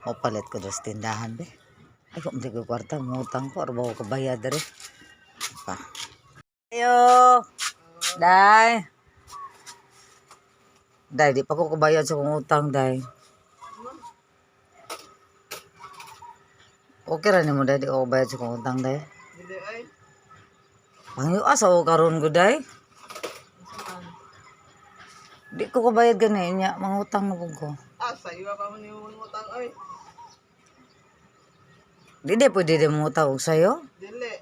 Mopalit ko diri sa tindahan be. Ay, kung hindi ko kwarta, mangutang ko, araw ko kabayad diri. Pa. Ayo! Day! Day, di pa ko kabayad sa kong utang, day. Okay ra nimo, day, di ko kabayad sa kong utang, day. Dili ay. Pangyo asa ko karon ko, day. Di ko kabayad gani nya, mangutang na pud ko. Ah, sa iyo pa man yung utang oy. Di di pwede di mangutang og sayo. Dili.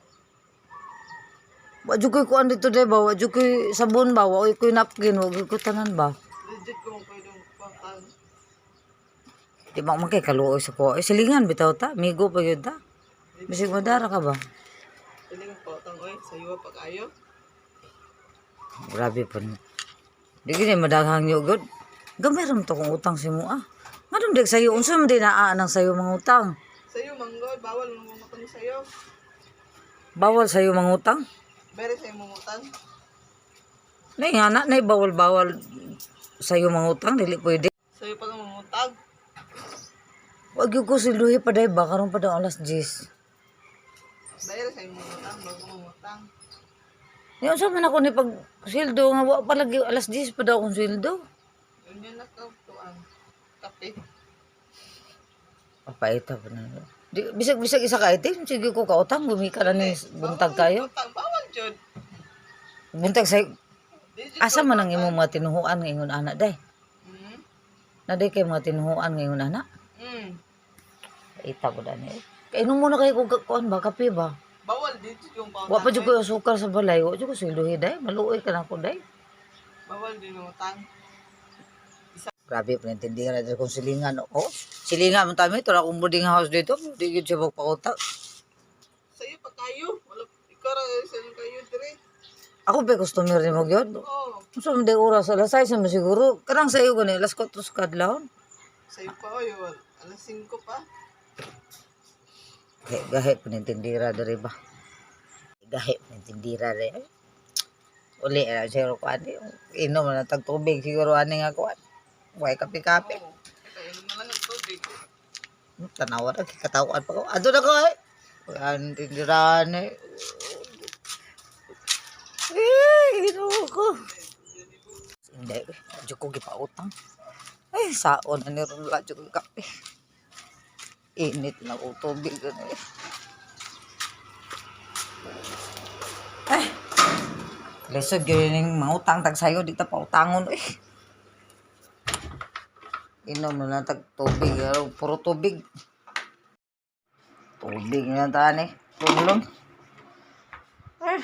Wa jud ko'y kuan dito, day ba? Wa jud ko'y sabon ba? Wa ko'y napkin, wa jud ko'y tanan ba? Legit ko mong pwedeng pangtan. Di ba man kay kaluoy sa ko? Ay, silingan bitaw ta, migo pa gyud ta. Bisig madara ka ba? Dili kong pautang oy, sa iyo pa kayo. Grabe pa ni. Di gini madaghang yugod. Gamay ra man to kung utang si mo ah. Nganong di sayo unsa man di naa nang sayo mga utang? Sa iyo manggol, bawal mo mangutang sa iyo. Bawal sayo mga utang? Bere sa imong utang. Nay nga na, nay bawal-bawal sayo mga utang dili pwede. Sa iyo pa ka mangutang. Wag gyud ko silduhi pa day ba karon pa daw alas 10. Bere sa imong utang, bago mangutang. Yung unsa man ako ni pag sildo nga wa pa lagi alas 10 pa daw akong sildo. Yun yun nakautuan. Kape. Papaita pa na. Di, bisag bisag isa ka itim, sige ko kautang gumika na ni buntag kayo. Utang bawal jud. Buntag sa Legit. Asa man ang imong mga tinuhuan nga ingon ana day? Mm. Na day kay mga tinuhuan nga ingon ana? Ita ko dani. Kay inom muna kayo kung kuan ba kape ba? Bawal legit yung pautang. Wa pa jud ko asukar sa balay, wa jud ko silduhi day, maluoy ka na ko day. Bawal din yung utang. Grabe pa intindihan na kung silingan oh. Silingan man tami tura akong boarding house dito, di gyud siya magpautang. Sa iyo pa kayo. Wala ikaw ra sa iyo kayo dire. Ako pa customer nimo gyud. Oh, Unsa man day oras alas 6 naman siguro. Kanang sa iyo gani alas 4 sa kadlawon. sa iyo pa oy, alas 5 pa. Gahe, gahe panintindira diri ba? Gahe panintindira diri. Uli na siguro ko ani. Inom na tag tubig siguro ani nga kuan. Way kape-kape. Oo. Kaya na lang ang tubig. Tanawa na kikatawan pa ko. Ato na ko ay. Ang tindira ni. Eh, Ginoo ko. Hindi, adyo ko gipautang. Ay, saon na ni ron adyo ko kape. Init na ko tubig ano eh. Ay, lisod gyud ning mangutang tag sayo di ta pautangon eh. Inom na lang tag tubig, pero puro tubig. Tubig na tani. Tulong. Eh.